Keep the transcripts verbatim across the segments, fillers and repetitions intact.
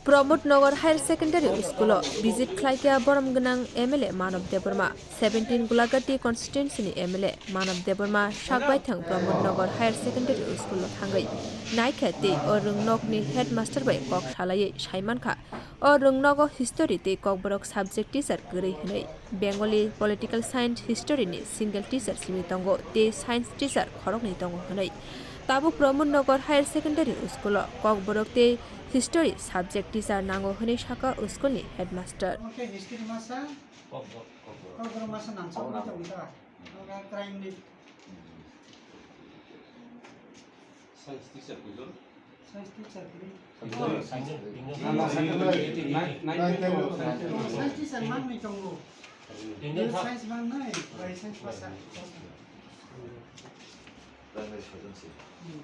Pramod Nagar Higher Secondary School o visit khlaikha borom gwnang M L A Manav Debbarma. Seventeen Gulagati constituency ni M L A Manav Debbarma sak baithang Pramod Nagar Higher Secondary School o thangwi naikha tei o rwngnokni headmaster bai kok salaiwi saimankha o rwngnogo history tei kokborok subject teacher kwrwi hwnwi. Bengali political science history ni single teacher simi tongo tei science teacher khoroknwi tongo hwnwi. Tabuk Pramod Nagar Higher Secondary School o kokborok tei history subject teacher nango hwnwi sakha school ni headmaster. Omo khe history masa, kokborok masa nangchakma tongkha. Omo khe crime ni. Science teacher kuijon? Science teacher kwrwi. Science teacher. Science teacher manwi tongo. Science manwi, bai science masa. Primary sojon se. Hmm.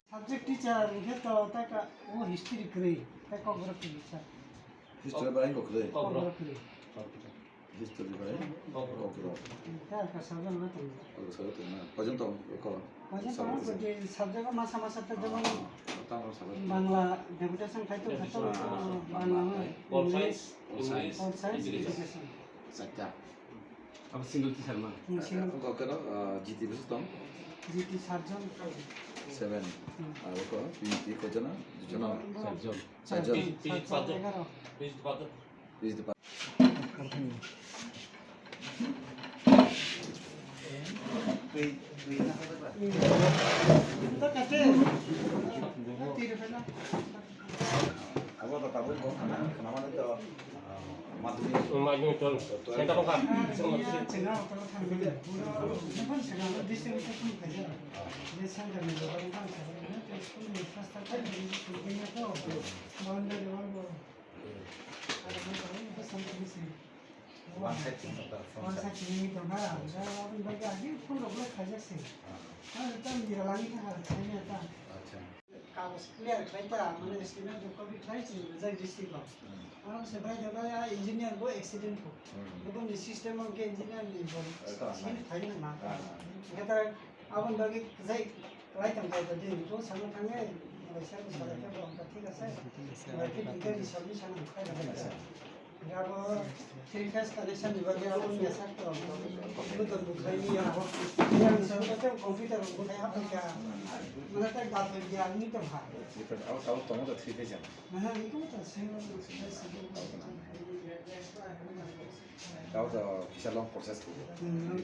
Subject teacher hwnkhe to taka o history kwrwi, tei kokborok kwrwi sir. History bai kokborok kwrwi. Kokborok kwrwi. History bai kokborok. Kokborok. Tei aka subject ma tong. Kokborok subject tong na. Poison tong ko. Poison tong ko je subject masa masa ta jemon Bangla deputation khai tong, khai tong, Bangla, English, Pol science, Pol science, English. Education. Sakta. Abo single teacher ma? Hmm, single. Ang kok keno, ah, G T bwswk tong? G T sarjon. Seven. Hmm. Abo ko P G T koi jona? Dui jona? Sarjon. Sarjon. P G T sarjon, sarjon. Egaro. P G T pa-, P G T pa-, Hmm. Ito kasi. Tiro ka na. Abo to tabuk ko khana, khana mane to, ah, madhyamik. Madhyamik tol. Senta ko kha. One side thing tong kha, front side. One side thing tong kha, aboni bagwi agi phone rok khaijak se. Ah. Ah, tam jira lagi kha, khaina ta. Acha. Kagos clear khlai ta, mane estimate do copy khlai chini rijak district o. Hmm. Aro se bai da bai a engineer bo accident ko. Hmm. Bo ni system o ke engineer ni bo. Eka, sini na. Thai na ma. Ah. Kata abon bagi zai lai tam kai da din ko sama thang ai. Bai sa ko sa ko thik ase. Bai ke dikari solution khai da. Abo three phase connection ni bagwi abo mesa to. Abo to bukhai ni ya. Yang sa to computer bukhai ha ka. Mana ta ga to ya ni to ha. Abo tongo to three phase. Aha, ni to ta se. Abo to kisa long process ko. Hmm.